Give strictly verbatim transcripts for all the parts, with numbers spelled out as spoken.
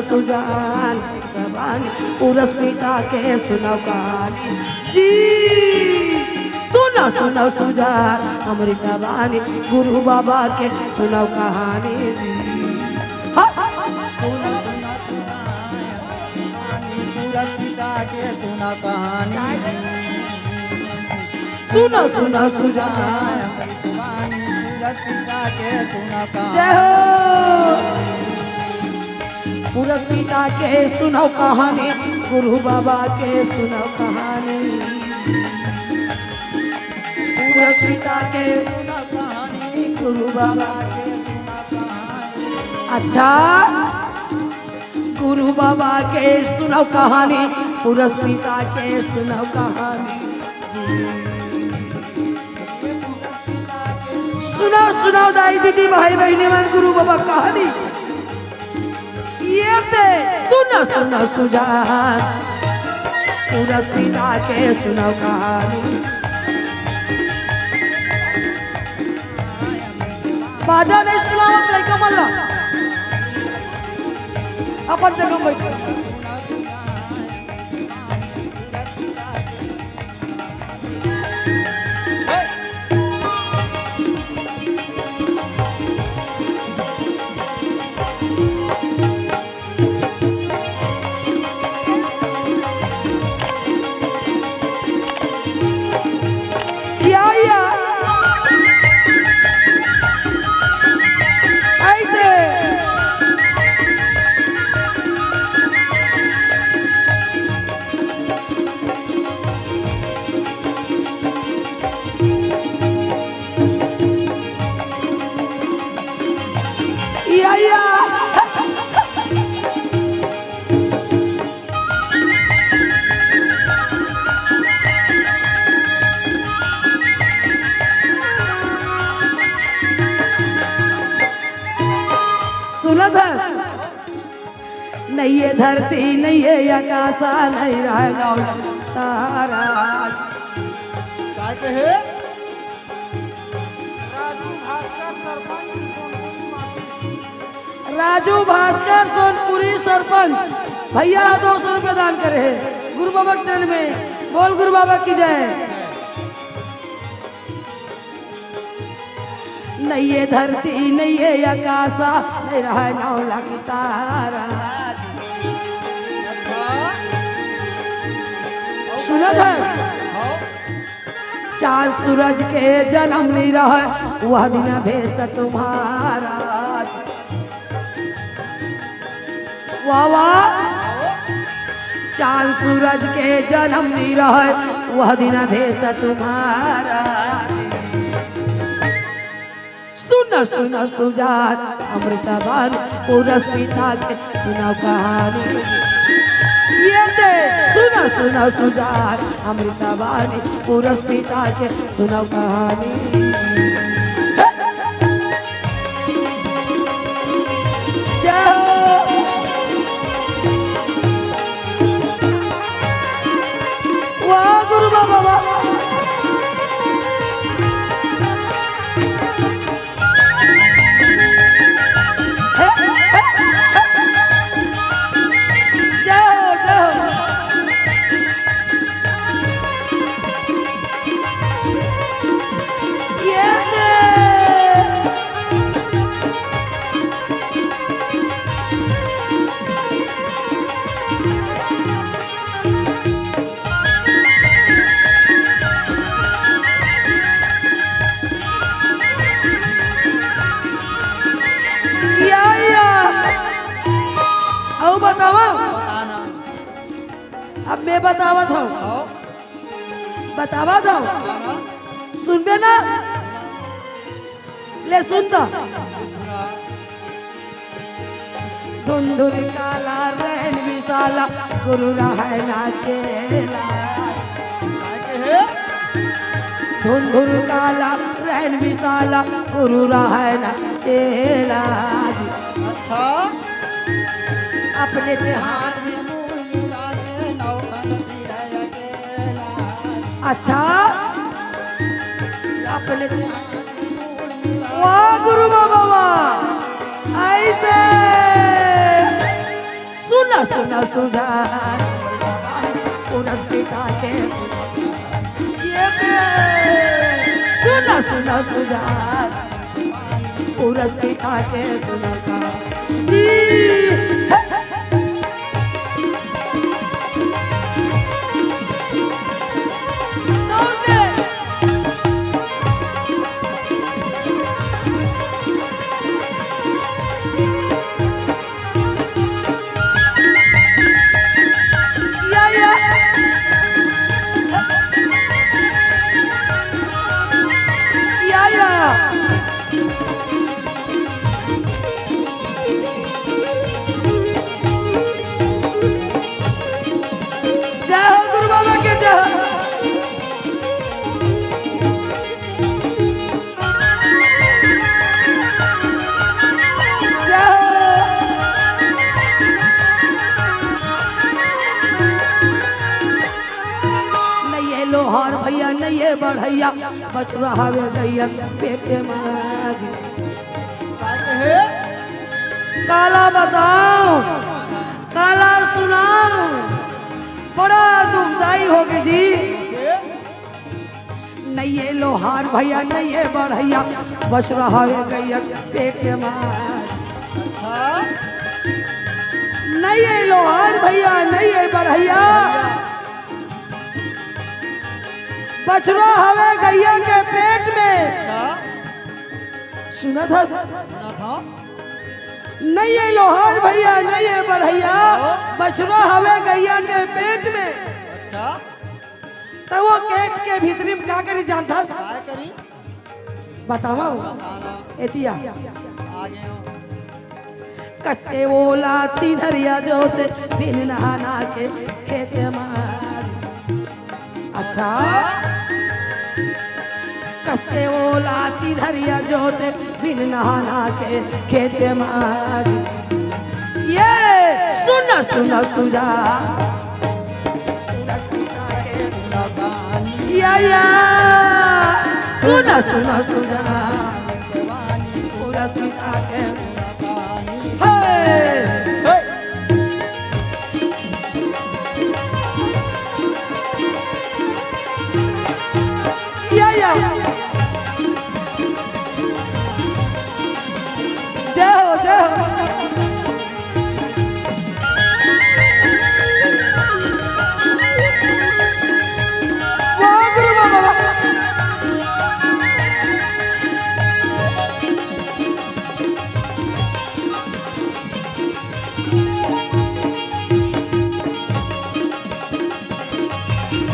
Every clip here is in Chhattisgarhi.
सुजान, अमृता बानी, पुरस्मिता के सुनव कहानी जी। सुनव, सुनव सुजान, अमृता बानी, गुरु बाबा के सुनव कहानी जी। हाँ। सुनव, सुनव सुजान, अमृता बानी, पुरस्मिता के सुनव कहानी। सुनव, सुनव सुजान, अमृता बानी, पुरस्मिता के सुनव कहानी। जय हो। पुरस्मिता के सुनव कहानी, गुरु बाबा के सुनव कहानी। पुरस्मिता के सुनव कहानी, गुरु बाबा के सुनव कहानी। अच्छा, गुरु बाबा के सुनव कहानी, पुरस्मिता के सुनव कहानी। सुनव, सुनव दाई दीदी, भाई बहिनी मन, गुरु बाबा कहानी। ये ते सुनव, सुनव सुजान, पुरस्मिता के सुनव कहानी। बाजा नहीं सुनावत लइका मन ला, अपन जगह में बैठ। या, या। ऐसे। या, या। सुनत हस? नइये धरती, नइये अकासा, नइ रहय नौ तारा। काय कहे? राजू भास्कर सोनपुरी सरपंच भैया दो सौ रुपया दान करे हे गुरु बाबा के चरण में। बोल गुरु बाबा की जय। नइये धरती, नइये अकासा, नइ रहय नौ लाख तारा। सुनत हस? चांद सूरज के जनम नइ रहय, वह दिन भेस तुम्हारा। वाह, वाह। चांद सूरज के जनम नइ रहय, वह दिन भेस तुम्हारा। सुनव, सुनव सुजान, अमृता बानी, पुरस्मिता के सुनव कहानी। ये ते, सुनव, सुनव सुजान, अमृता बानी, पुरस्मिता के सुनव कहानी। जय हो। वाह गुरु बाबा, वाह। जय हो, जय हो। ये दे। या, या। अउ बतावा? बताना। अब मैं बतावत हूँ। हाँ। बतावत हूँ। बताना। सुनबे ना? ले सुन तो। सुना। धुंधुर काला रहन विशाला, गुरु रहय ना चेला। काय कहे? धुंधुर काला रहन विशाला, गुरु रहय ना चेला जी। अच्छा। अपने से हाथ में मूड़ मिला के नौखन फिरय अकेला। अच्छा। अपने से हाथ में मूड़ मिला। वाह गुरु बाबा, वाह। ऐसे। सुना, सुना, सुजान, पुरस्कृता के, ये बे, सुना, सुना, सुजान, पुरस्कृता के सुना का जी। या, या। या, या। जय हो गुरु बाबा के, जय हो। जय हो। नइये लोहार भैया, नइये बढ़ैया, बछरू हवे गैया पेट मा जी। का कहे? काला बताओ, काला सुनाओ, बड़ा दुखदाई होगे जी। से? नइये लोहार भैया, नइये बढ़ैया, बछरू हवे गैया पेट मा। अच्छा। नइये लोहार भैया, नइये बढ़ैया, बछरू हवे गैया के पेट में। अच्छा। सुनत हस? सुनत हँव। नइये लोहार भैया, नइये बढ़ैया, हाँ। बछरू हवे गैया के पेट में। अच्छा। त वो पेट के भीतरी में का करी जानथस? का करी? बतावँव। बता ना। एतिया। आगे हो। कस के ओला तिनरिया जोत, बिन नहाना के खेत मा। अच्छा। कस के ओला तिनरिया जोत, बिन नहाना के खेत मा। ये सुन, सुन, सुजा। या, या। सुन, सुन, सुजा। हे। या, या। जय हो, जय हो। वाह गुरु बाबा, वाह।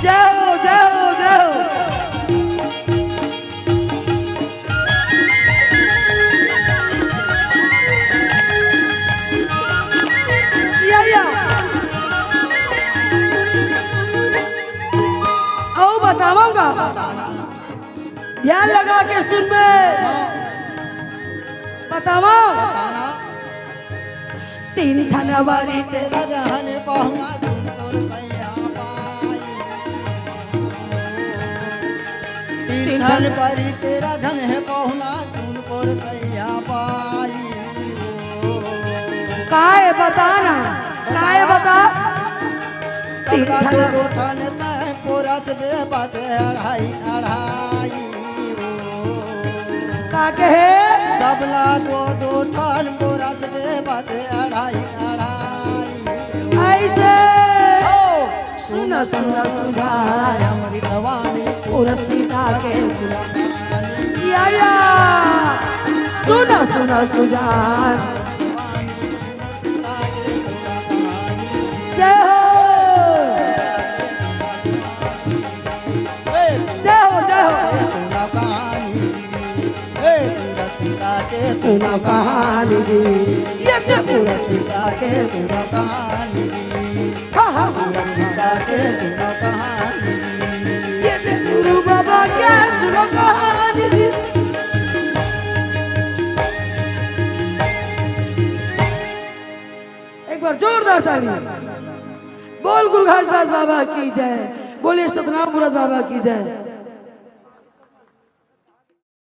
जय हो, जय हो, जय हो। या, या। अउ बतावँव का? ध्यान लगा के सुनबे। बतावँव। तीन ठन बारी तेरा जहन पहुना सुन तोर सैया पाई। तीन ठन बारी तेरा जहन हे पहुना सुन तोर सैया पाई। काय बता ना, काय बता? तीन ठन। दो ठन तैं पोरस बे बात अढ़ाई अढ़ाई। का कहे? सबला दो दो ठन पोरस बे बात अढ़ाई अढ़ाई। अइसे। हो। सुन, सुन, सुन, अमृतवाणी। पुरस्कृता के सुन। या, या। सुन, सुन, सुजान। जय हो। जय हो, जय हो। सुना कहानी जी, ये तो पूरा पिता के सुना कहानी जी। हाँ, हाँ। पूरा पिता के सुना कहानी जी। ये तो गुरु बाबा के सुना कहानी जी। एक बार जोरदार ताली। बोल गुरु घासीदास बाबा की जय, बोले सतनाम पुरा बाबा की जय।